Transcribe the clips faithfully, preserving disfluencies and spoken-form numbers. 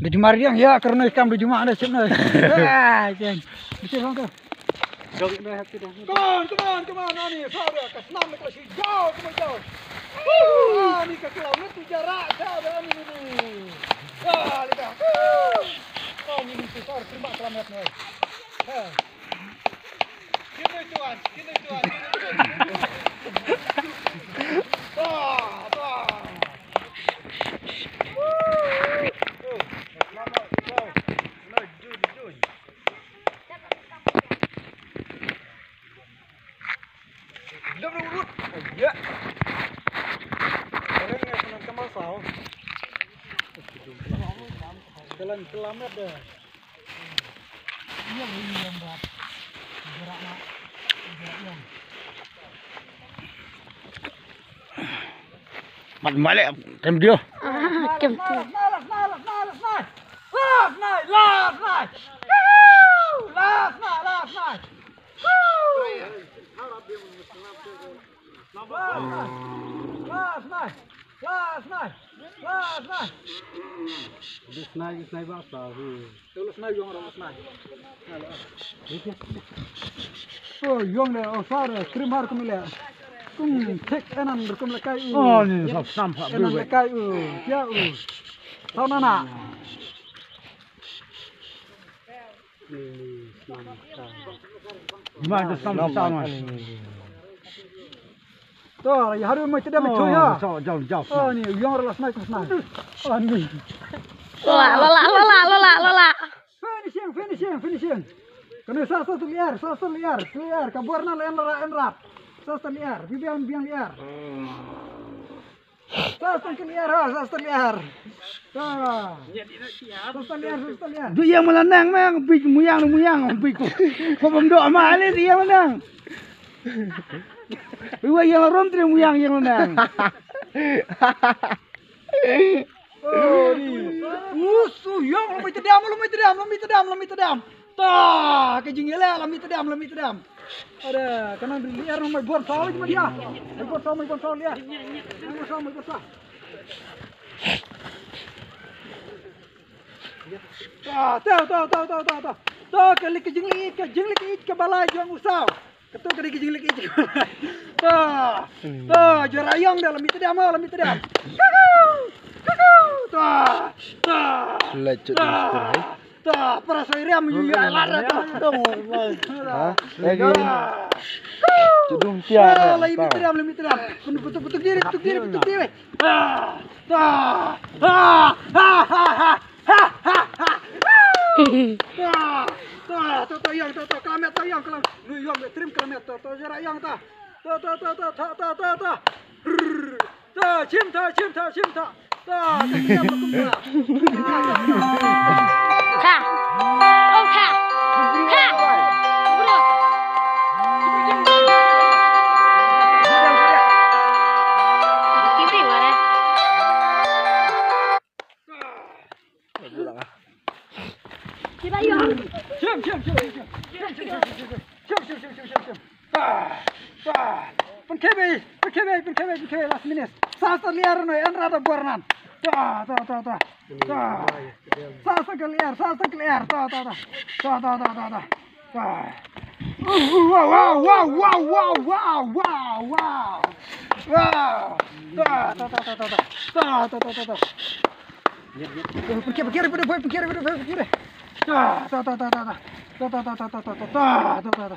Da jumar yang ya, karena kam da jumar da sip na. Ah, jeng. Betul bang tu. Come on, come on, come on, ani, sabar, ka snam ka shi jauh, come on, jauh. Ani ka kelam ni tu jarak, jauh, ani ni. Ah, lihat. Oh, ni tu sar terima kelamat ni. Ha. Kini tuan, kini tuan, kini tuan. Bah, bah. Laju, laju. Laju, laju. Ya. Orang yang senang kemas tau. Jalan kelamat dah. Mat malik tem dia. Ah, kem tu. Last night. Last night. Last night. Last night. Last night. Last night. Last night. Oh, yong le, oh, sar, krim har kum le. Kum thik enan kum le kai u. Oh, ni sap sam sap. Enan le kai u. Ya u. Tau nana. Ni, ni, snam ta. Ni ma ta snam ta ma. To, ya haru mai tidak mai ya. Jauh, jauh, jauh. Oh, ni, yang last night, last night. Oh, ni. Lola, lola, lola, lola, lola. Finishing, finishing, finishing. Kena sa sa liar, sa sa liar, liar. Kabur na liar, liar, liar. Sa sa liar, bibiang, biang liar. Sa sa liar, ha, sa sa liar. Ha. Sa sa liar, sa sa liar. Du yang malanang mang, bik muyang, muyang, bik. Ko bam do ma ale du yang malanang. Iwa yang rom tre muyang yang malanang. Usu yang lami tedam, lami tedam, lami tedam, lami tedam. Ta, ka jingïaleh lami tedam, lami tedam. Ada, kanan liar mai bor saw lagi dia. Mai bor saw, mai bor saw liar. Mai bor saw, mai bor saw. Ta, ta, ta. Ta, ka lik ka jinglik, ka jinglik ka balai jong u saw. Katu ka dei ka jinglik ïeit. Ta. Ta, jara ïong da lami tedam, lami tedam. Kuku. Kuku. Ta. Ta. Lecet. Ta. Ta, para soi riam yu ya la da. Ha? Lagi. Tudung tia. Lami tedam, lami tedam. Putuk, putuk diri, putuk diri, putuk diri. Ta. Ta. Ha ha ha ha. Ha ha ha. Ta, ta, ta, ïong, ta, ta, kelamet, ta, ïong, kelamet. Lu ïong, trim kelamet, ta, ta, jara ïong, ta. Ta, ta, ta. Rrrr. Ta, chim, ta, chim, ta, chim, ta. Ta, ta, chim, ta, chim, ta. Ka. Oh, ka. Ka. Bro. Tiba-tiba, eh. Shim, shim, shim, shim. Shim, shim, shim, shim, shim. Shim, shim, shim, shim, shim, shim. Ah, ah. Pynkhih beit, pynkhih beit, pynkhih beit, pynkhih beit, last minute. Sa sa liar no, en rada bor nan. Ta, ta, ta, ta. Ta. Sa sa ka liar, sa sa ka liar. Ta, ta, ta. Ta, ta, ta, ta, ta. Wow, wow, wow, wow. Wow. Ta, ta, ta, ta, ta. Ta, ta, ta, ta, ta. Pergi, pergi, pergi, pergi, pergi, pergi. Ta, ta, ta, ta, ta, ta. Ta, ta, ta, ta, ta, ta, ta, ta, ta, ta.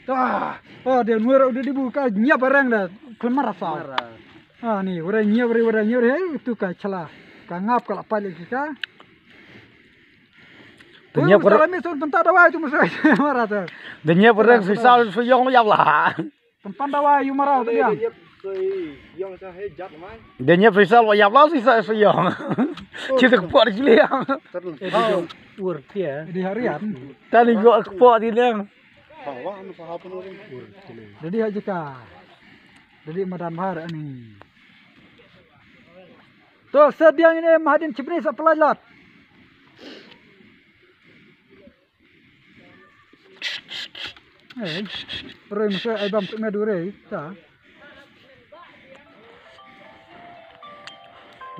Ta. Oh, dia nuar udah dibuka, nyiap barang dah. Kelemar asal. Marah. Ah, ni, udah nyiap, udah nyiap, eh, tu ka chala. Ka ngap ka la palik ka. Tanya pada mi sun penta dawai tu musuh. Marah tu. Tanya pada sisa suyong ya Allah. Tempan dawai yu marah tu dia. Dia nyep sisa lo ya Allah sisa suyong. Kita kepot di liang. Ur dia. Di harian. Tadi gua kepot di liang. Jadi aja ka. Jadi madan bahar ani. To sediang ini mahadin chipni sa pelajat. Eh, roi masa ai bam tengah dure ta.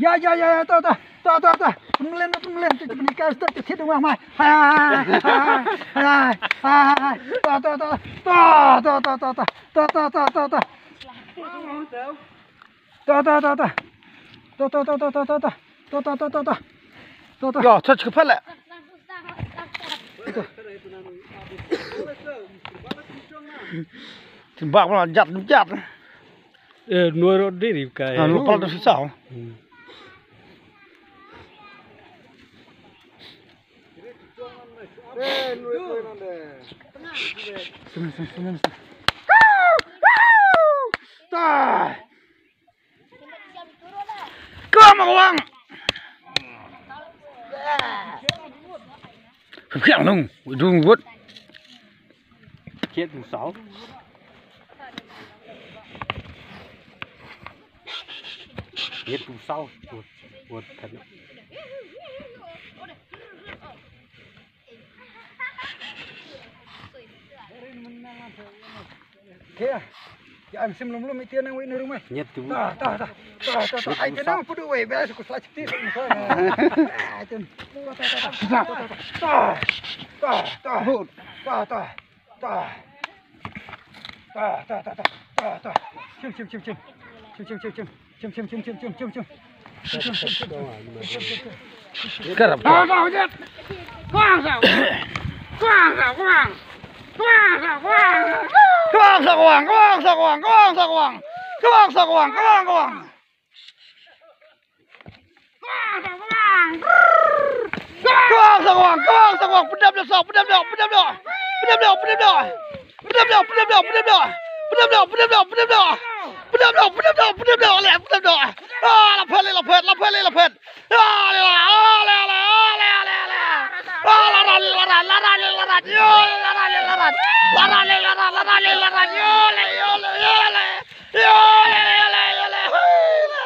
Ya, ya, ya, ya, to, to, to, to, to. Pynmlien, pynmlien, to, to, pynmlien, to, to, to, to, mai. Hai, hai, hai, hai, hai, hai, hai. To, to, to, to, to, to, to, to, to. To, to, to, to, to. To, to, to, to. To, to, to, to, to, to. To, to, to, to, to. To, to. Ya, touch ka pala. Tin bak bla jat jat. Eh, nuai rot diri kai. Ah, nuai pal tu sisa. Hmm. Sini, sini, sini, sini. Tah. Kong Wang. Khiang nung, dung wut. Kiet tu sau. Kiet tu sau. Wut, wut kan. Kya? Ya, am sim lum lum itian nang wei na rumah. Nyet tu. Tah, tah, tah. Tah, tah, tah. Ai, tenang, pudu wei, biasa ku selai chipti. Ah, ten. Tah, tah, tah, tah. Tah, tah, tah. Tah, tah. Tah, tah, tah, tah, tah, tah. Chim, chim, chim, chim. Chim, chim, chim, chim. Chim, chim, chim, chim, chim, chim, chim. Karap. Tah, tah, hujan. Kuang sa, kuang. Kuang sa, kuang. Kuang sa, kuang. Kuang sa, kuang, kuang sa, kuang, kuang sa, kuang. Kuang sa, kuang, kuang, kuang. Kuang sa kuang, kuang sa kuang, pedap dap sa, pedap dap, pedap dap. Pedap dap, pedap dap. Pedap dap, pedap dap, pedap dap. Pedap dap, pedap dap, pedap dap. Pedap dap, pedap dap, pedap dap, leh, pedap dap. Ah, la phet, la phet, la phet, la phet. Ah, la, la, ah, la, la, ah, la, la, la. Ah, la, la, la, la, la, la, la, la, la. Yo, la, la, la, la, la. La, la, la, la, la, la, la, la, la. Yo, la, yo, la, yo, la. Yo, la, la, la, la, la. Hui, la.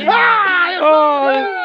Ah, yo. Oh.